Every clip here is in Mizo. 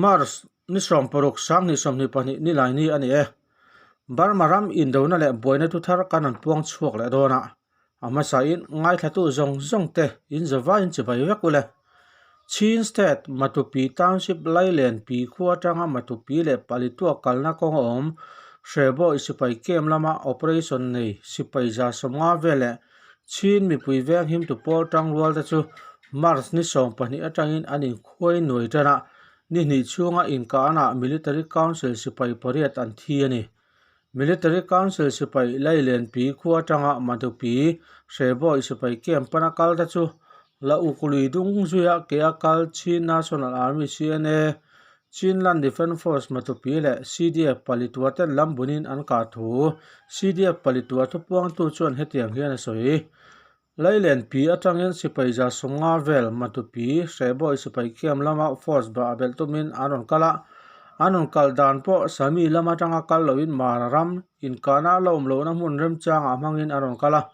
March ni 16 2022 nilai ni a ni e. Burma ram indona leh buaina thu thar kan rawn puang chhuak leh dawn a, a hmasain ngaithlatu zawng zawng te in zavaiin chibai vek ule. Chin State Matupi Township Lailen pi khua atanga Matupi leh Palitua kalna kawng a awm Hrebawi sipai camp lama operation nei sipai 150 vel leh Chin mipui veng himtu pawl tangrual te chu March ni 12 atangin an inkhuai nuai tan a, ni hnih chhunga inkahnaah Military Council sipai pariat an thi a ni. Military Council sipai Lailenpi khua atanga Madhupi Hrebawi sipai camp pana kal te chu La uk lui dung zuia ke a kal Chin National Army, CNA, Chinland Defence Force Matupi leh CDF palitua ten lam bunin an kah thu CDF palitua thupuangtu chuan hetiang hian a sawi. Lailenpi atangin sipai 150 vel Matupi Hrebawi sipai camp lama force bah a belh tumin an rawn kal a, an rawn kal dan pawh Sami lam atanga kal loin Mara ram inkahna a la awm lohna hmun remchangah hmangin a rawn kal a.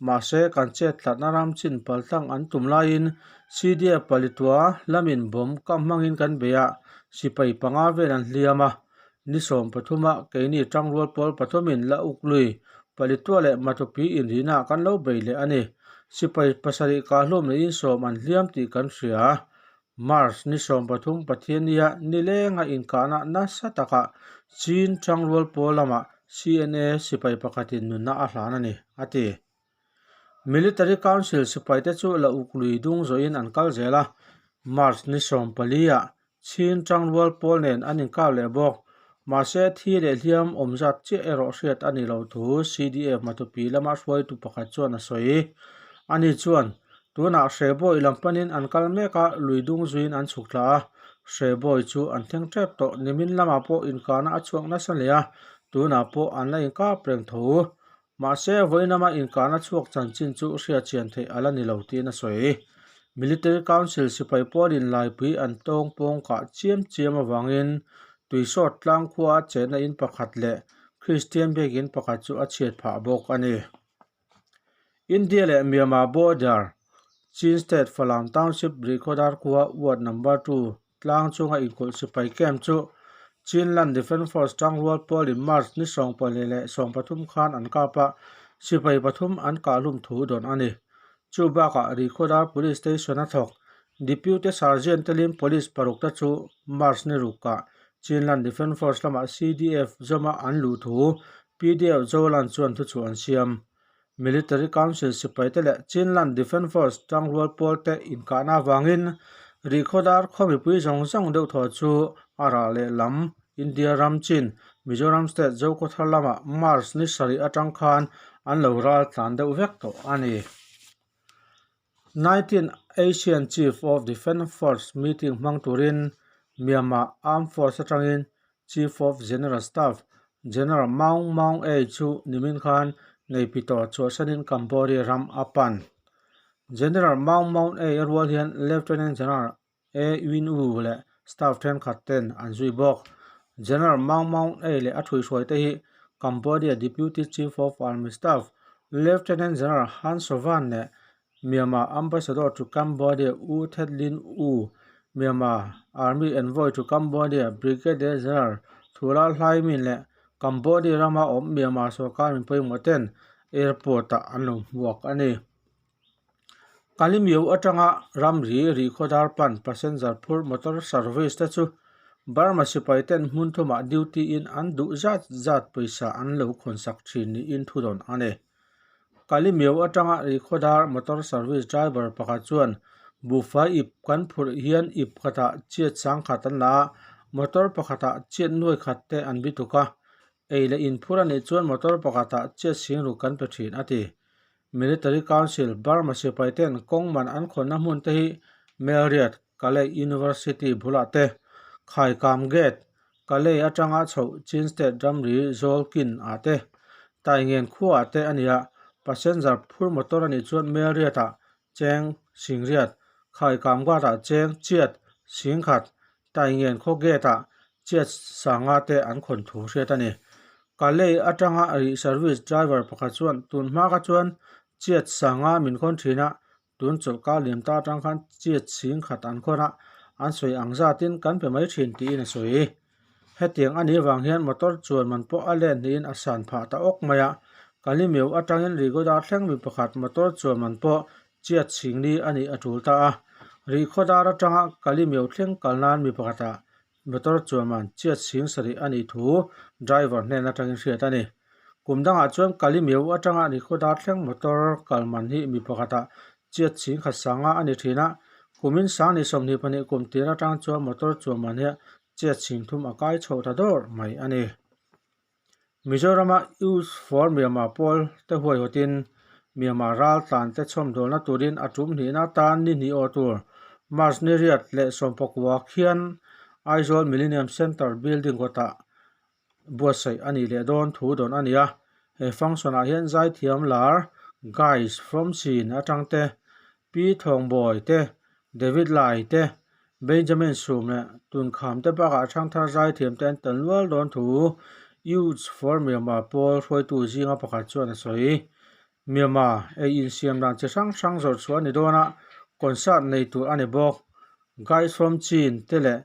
Mahse, kan chet tlatna ram chin paltlang an tum laiin CDF palitua lamin bomb kam hmangin kan bei a, sipai panga vel an hliam a. Ni 13 ah keini tangrual pawl pathumin la uk lui palitua leh Matupi inrihnaah kan lo bei leh a ni. Sipai pasarih kahhlum leh insawm an hliam tih kan hria. March ni 13 Pathiannia nilenga inkahna nasa takah Chin tangrual pawl lamah CNA sipai pakhatin nunna a hlan a ni, a ti. Military Council sipaite chu la uk lui dung zawhin an kal zel a, March ni 14 ah Chin tangrual pawl nen an inkap leh bawk. Mahse, thi leh hliam awm zat chiah erawh hriat a ni lo thu CDF Matupi lama hruaitu pakhat chuan a sawi. Ani chuan, Tunah Hrebawi lam panin an kal mek a, lui dung zuiin an chhuk thla a, Hrebawi chu an thleng tep tawh. Nimin lamah pawh inkahna a chhuak nasa hle a, tunah pawh an la inkap reng tho. Mahse, vawiin lama inkahna chhuak chanchin chu hriat chian theih a la ni lo tiin a sawi. Military Council sipai pawlin laipui an tawng pawng kah chiam chiam avangin Tuisawt tlang khua a chenna in pakhat leh Kristian biakin pakhat chu a chhiat phah bawk a ni. India leh Myanmar border, Chin State Falam Township Rihkhawdar khua Ward Number 2 tlang chunga inkulh sipai camp chu Chinland Defence Force tangrual pawlin March ni 14 leh 13 khan an kap a, sipai pathum an kahhlum thu dawn a ni. Chu bakah Rihkhawdar Police Station a thawk Deputy Sergeant telin Police paruk te chu March ni rukah Chinland Defence Force lamah CDF zawma an luh thu PDF Zoland chuan thuchhuah an siam. Military Council sipaite leh Chinland Defence Force tangrual pawlte inkahna avangin Rihkhawdar khaw mipui zawng zawng deuh thaw chu a rah leh lam India ram chin Mizoram State Zokhawthar lamah March ni sarih atang khan an lo ral tlan deuh vek tawh a ni. 19 Asian Chief of Defence Force meeting hmang turin Myanmar Armed Force atangin Chief of General Staff General Maung Maung Ei chu nimin khan Naypyidaw chhuahsanin Cambodia ram a pan. General Maung Maung Ei a rual hian Lieutenant General A Win U leh staff thenkhat ten an zui bawk. General Maung Maung Ei leh a thuihhruai te hi Cambodia Deputy Chief of Army Staff Lieutenant General Han Sovan leh Myanmar Ambassador to Cambodia U Thet Lin U, Myanmar Army Envoy to Cambodia Brigadier General Thura Hlai Min leh Cambodia rama awm Myanmar sorkar min pawimawh ten airport-ah an lo hmuak a ni. Kalimiu atanga ramri Rihkhawdar pan passenger phur motor service te chu Burma sipai ten hmun thumah duty in an duh zat zat pawisa an lo khawnsak thin niin thudawn a ni. Kalimiu atanga Rihkhawdar motor service driver pakhat chuan buhfai ip kan phurh hian ip khatah chiat sang khat an la a, motor pakhatah chiat nuai khat te an bituk a, ei leh in phur a nih chuan motor pakhatah chiat sing ruk kan pe thin a ti. Military Council Burma sipai ten kawng man an khawnna hmun te hi Melriat Kalay University bulah te, Khaikam Gate, Kalay atanga chhoh Chin State ramri Zawlkin ah te, Taingen khuaah te a ni a, passenger phur motor a nih chuan Melriat-ah cheng Singriat, Khaikamgat-ah cheng Chiat Singkhat, Taingen khaw gate-ah Chiat Sanga te an khawn thu hriat a ni. Kalay atanga rih service driver pakhat chuan tun hma kha chuan Chiat Sanga min khawn thin a, Tun chawlhkar liam ta atang khan chiat chhing khat an khawn a, an sawi ang zatin kan pe mai thin tiin a sawi. Hetiang a nih avang hian motor chuan man pawh a let hnihin a san phah ta awk mai a, Kalimeu atangin Rihkhawdar thleng mi pakhat motor chuan man pawh chiat chhingni a nih a tul ta a, Rihkhawdar atanga Kalimeu thleng kal nan mi pakhatah motor chuan man chiat chhing sarih a nih thu driver hnen atangin hriat a ni. Kum dangah chuan Kalimeu atanga Rihkhawdar thleng motor kal man hi mi pakhatah chiat chhing khat sanga a ni thin a, kumin sangni 22 kum tir atang chuan motor chuan man hi chiat chhing thum a kai chhoh ta dawr mai a ni. Mizorama Youth for Myanmar pawl te huaihawtin Myanmar ral tlan te chhawmdawlna turin a tum hnihna atan ni hnih aw tur March ni riat leh sawmpakua khian Aizawl Millennium Centre building kawtah buatsaih a nih leh dawn thu dawn a ni a. He function ah hian zaithiam lar Guys from Chin atang te, Pi Thawngbawi te, David Lai te, Benjamin Sum leh Tunkham te bakah Thangthar zaithiam te an tel nual dawn thu Youths for Myanmar pawl hruaitu zinga pakhat chuan a sawi. Myanmar ei insiam dan chi hrang hrang zawrh chhuah a ni dawn a, concert nei tur a ni bawk. Guys from Chin te leh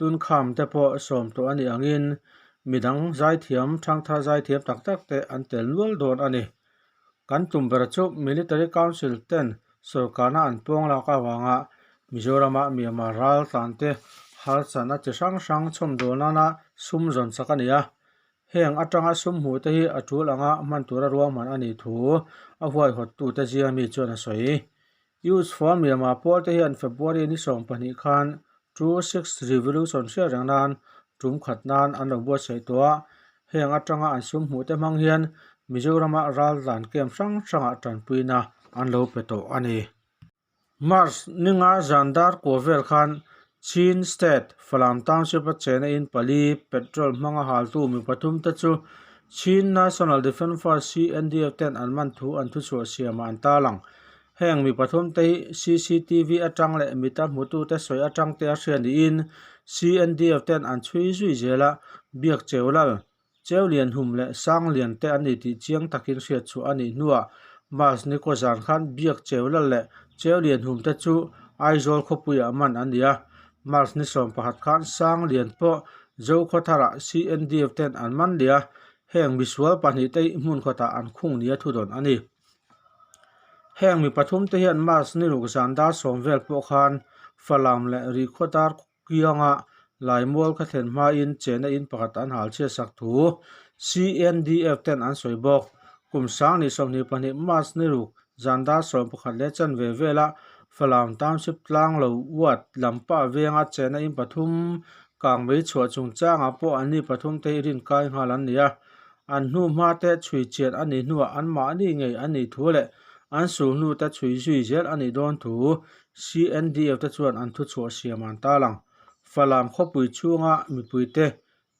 Tunkham te pawh sawm tawh a nih angin midang zaithiam, Thangthar zaithiam tak tak te an tel nual dawn a ni. Kan tum ber chu Military Council ten sawrkarna an puang lak avanga Mizorama Myanmar ral tlan te harsatna chi hrang hrang chhawmdawl nana sum zawn chak a ni a. Heng atanga sum hmuh te hi a tul anga hman tura ruahman a nih thu a huaihawttute zinga mi chuan a sawi. Youth for Myanmar pawl te hian February ni 12 khan True Six Revolution hriat reng nan tum khat nan an lo buatsaih tawh a, heng atanga an sum hmuh te hmang hian Mizorama raltlan camp hrang hrangah tanpuina an lo pe tawh a ni. March ninga zan dar kua vel khan Chin State Falam Township a chena in pali petrol hmanga haltu mi pathum te chu Chin National Defence Force CNDF ten an man thu an thuchhuah siamah an tarlang. Heng mi pathum te hi cctv atang leh mita hmutute sawi atang te a hria niin CNDF ten an chhui zui zel a, Biak Cheulal, Cheulian Hum leh Sanglian te an ni tih chiang takin hriat chhuah a nih hnuah March ni kaw zan khan Biak Cheulal leh Cheulian Hum te chu Aizawl khawpuiah man an ni a, March ni 11 khan Sanglian pawh Zokhawtharah CNDF ten an man leh a, heng misual pahnih te hi hmun khawtah an khung nia thudawn a ni. Heng mi pathum te hian March ni ruk zan dar sawm vel pawh khan Falam leh Rihkhua dar kianga Laimual kha thlen hmain chena in pakhat an hal chhiat sak thu CNDF ten an sawi bawk. Kum 2022 March ni ruk zan dar 11 leh chanve vela Falam Township tlang lo uat lampa venga chena in pathum kangmei chhuah chungchangah pawh anni pathum te hi rinkai nghal an ni a. An hnu hma te chhui chian a nih hnuah anmahni ngei a nih thu leh an sul hnu te chhui zui zel a nih dawn thu CNDF te chuan an thuchhuah siam an tarlang. Falam khawpui chhunga mipuite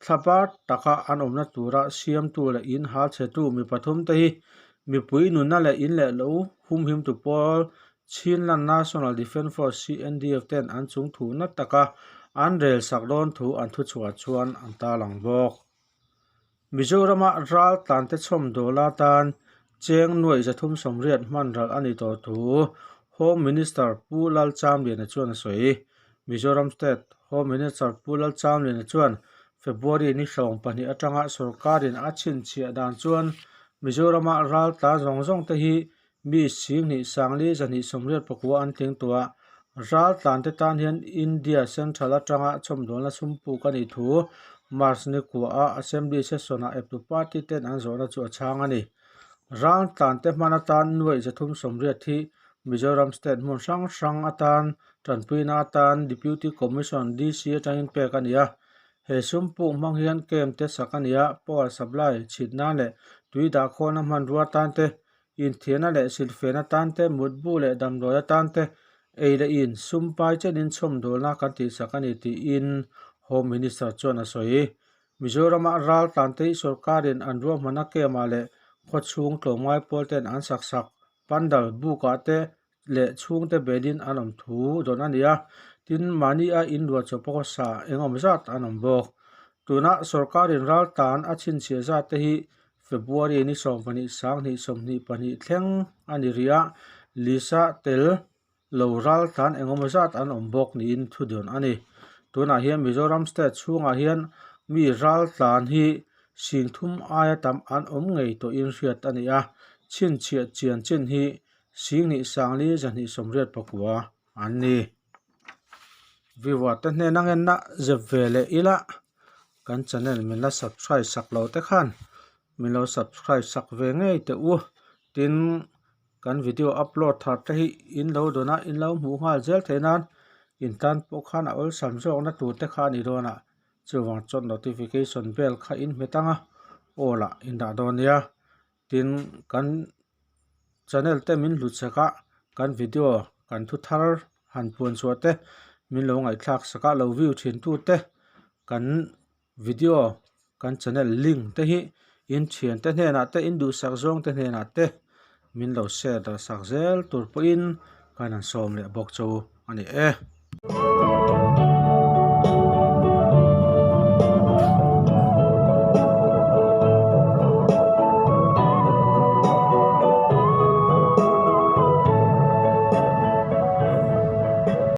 thlapar taka an awmna tura siamtu leh in hal chhetu mi pathum te hi mipui nunna leh in leh lo humhimtu pawl Chinland National Defence Force, CNDF, ten an chung thu na taka an rel sak dawn thu an thuchhuah chuan an tarlang bawk. Mizorama ral tlante chhawmdawl atan cheng nuaih 380 hman ral a ni tawh thu Home Minister Pu Lalchamliana chuan a sawi. Mizoram State Home Minister Pu Lalchamliana chuan February ni 12 atanga sorkarin a chhinchhiah dan chuan Mizorama ral tlan zawng zawng te hi mi 10 sangli 289 an tling tawh a, ral tlante tan hian India Central atanga chhawmdawlna sum puk a nih thu March ni kuaha Assembly session-ah eptu party ten an zawhna chu a chhang a ni. Ral tlante hman atan nuaih 380 hi Mizoram State hmun hrang hrang atan tanpuina atan Deputy Commission, DC, atangin pek a ni a. He sum puk hmang hian camp te sak a ni a, power supply chhit nan leh tui dahkhawlna hmanrua tan te Inthiahna leh silhfen atan te, mutbu leh damdawi atan te, ei leh in, sum pai chenin chhawmdawlna kan tihsak a ni tiin Home Minister chuan a sawi. Mizorama ral tlante hi sorkarin an ruahmanna camp-ah leh khawchhung tlawmngai pawl ten an sak sak pandal buk-ah te leh chhungte belin an awm thu dawn a ni a, tin mahni a inruah chawp a khawsa eng awm zat an awm bawk. Tuna sorkarin ral tlan a chhinchhiah zat te hi February ni 12 sang hnih 22 thleng a ni rih a, Lisa tel. Lo ral tlan engemaw zat an awm bawk niin thu dawn a ni. Tunah hian Mizoram state chhungah hian mi ral tlan hi singthum aia tam an awm ngei tawhin hriat a ni a, chhinchhiah chian chin hi singhnih sangli zahnih sawmriat pakua an ni. Viewer te hnena ngenna zep ve leh ila kan channel min la subscribe sak lo te khan min lo subscribe sak ve ngei teh u. Tin, kan video upload thar te hi in lo dawn a, in lo hmuh nghal zel theih nan in tan pawh khan a awlsam zawkna tur te kha a ni dawn a, chuvang chuan notification bell kha in hmet ang a, aw lah in dah dawn nia. Tin, kan channel te min hlut sak a, kan video kan thu thar han puan chhuah te min lo ngaihthlak sak a, lo view thin tu te kan video kan channel link te hi in thian te hnenah te in duhsak zawng te hnenah te min lo share darh sak zel tur pawhin kan han sawm leh bawk chu a ni e.